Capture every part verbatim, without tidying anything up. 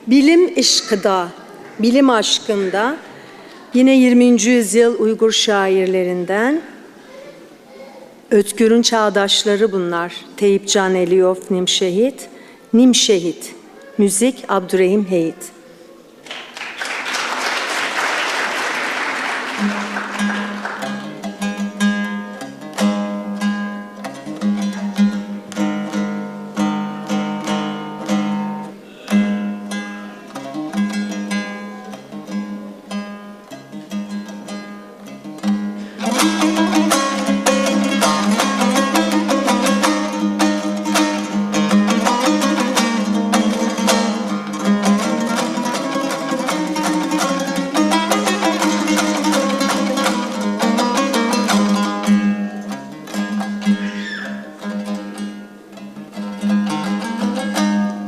Bilim ışqıda, bilim aşkında yine yirminci yüzyıl Uygur şairlerinden Özgür'ün çağdaşları bunlar. Teyipcan Eliyev, Nimşehit, Nimşehit. Müzik Abdurehim Heyit.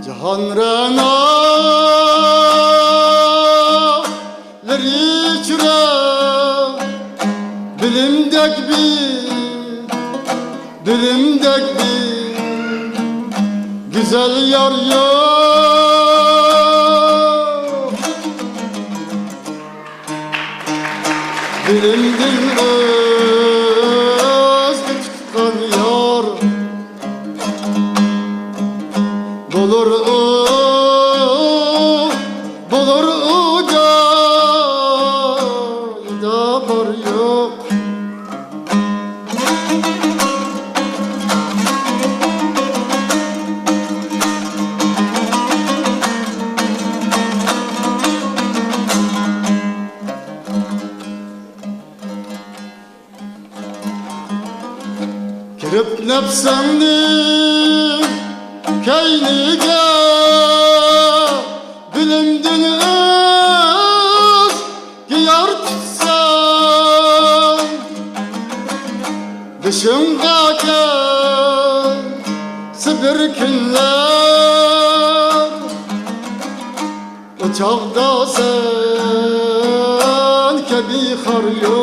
جاھان رەنالىرى ئىچرە بىلىمدەك بىر، بىلىمدەك بىر گۈزەل يار يوق. بىلىمدىن ئۆزگە تۇتقان يار بولۇر ئۇ، بولۇر ئۇ جايدا بار يوق. كىرىپ نەپسىڭنىڭ كەينىگە، بىلىمدىن ئۆزگە يار تۇتساڭ، بېشىڭغا كەلسە بىر كۈنلەر، ئۇ چاغدا سەن كەبى خار يوق.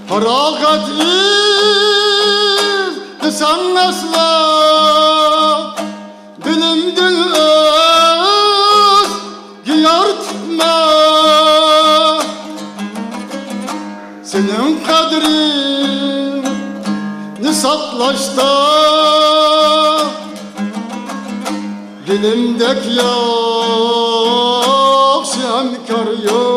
پاراغەت ئىزدىسەڭ ئەسلا، بىلىمدىن ئۆزگە يار تۇتما. سېنىڭ قەدرىڭنى ساقلاشتا بىلىمدەك ياخشى ھەمكار يوق.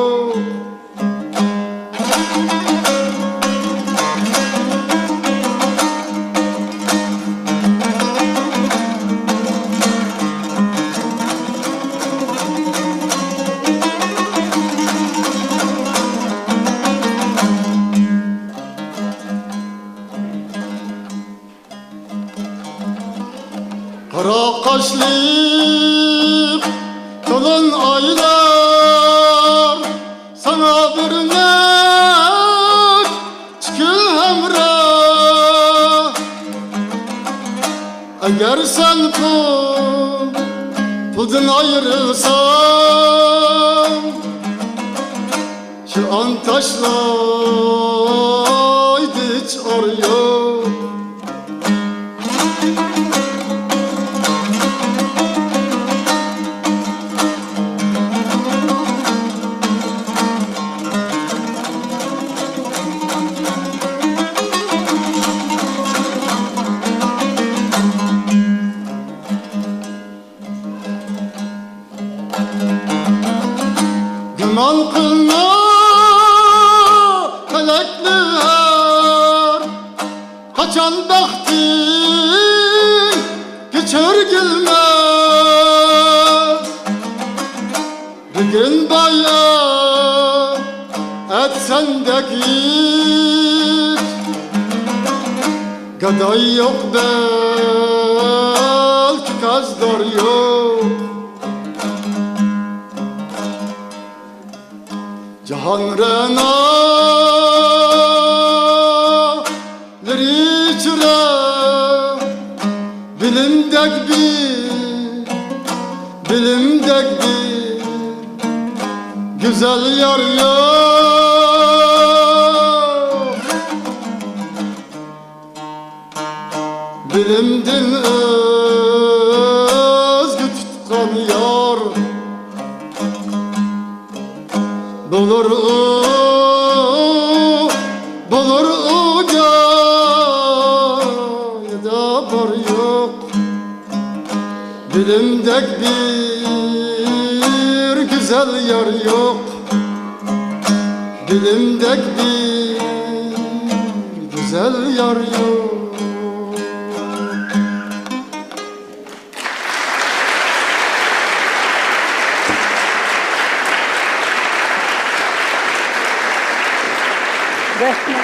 قارا قاشلىق تولۇن ئايلار، ساڭا بىر نەچچە كۈن ھەمراھ. ئەگەر سەن پۇل، پۇلدىن ئايرىلساڭ، شۇ ئان تاشلايدۇ، ھېچ ئار يوق. گۇمان قىلما، پەلەكنى ھەر قاچان بەختىڭگە چۆرگۈلمە. بۈگۈن باي، ئەتە سەندەك ھېچ گاداي يوق، بەلكى قەرزدار يوق. جاھان رەنالىرى ئىچرە بىلىمدەك بىر بىلىمدەك بىر گۈزەل يار يوق. بىلىمدىن ئۆزگە تۇتقان يار بولۇر ئۇ، بولۇر ئۇ جايدا بار يوق. بىلىمدەك بىر گۈزەل يار يوق. بىلىمدەك بىر گۈزەل يار يوق. رەھمەت.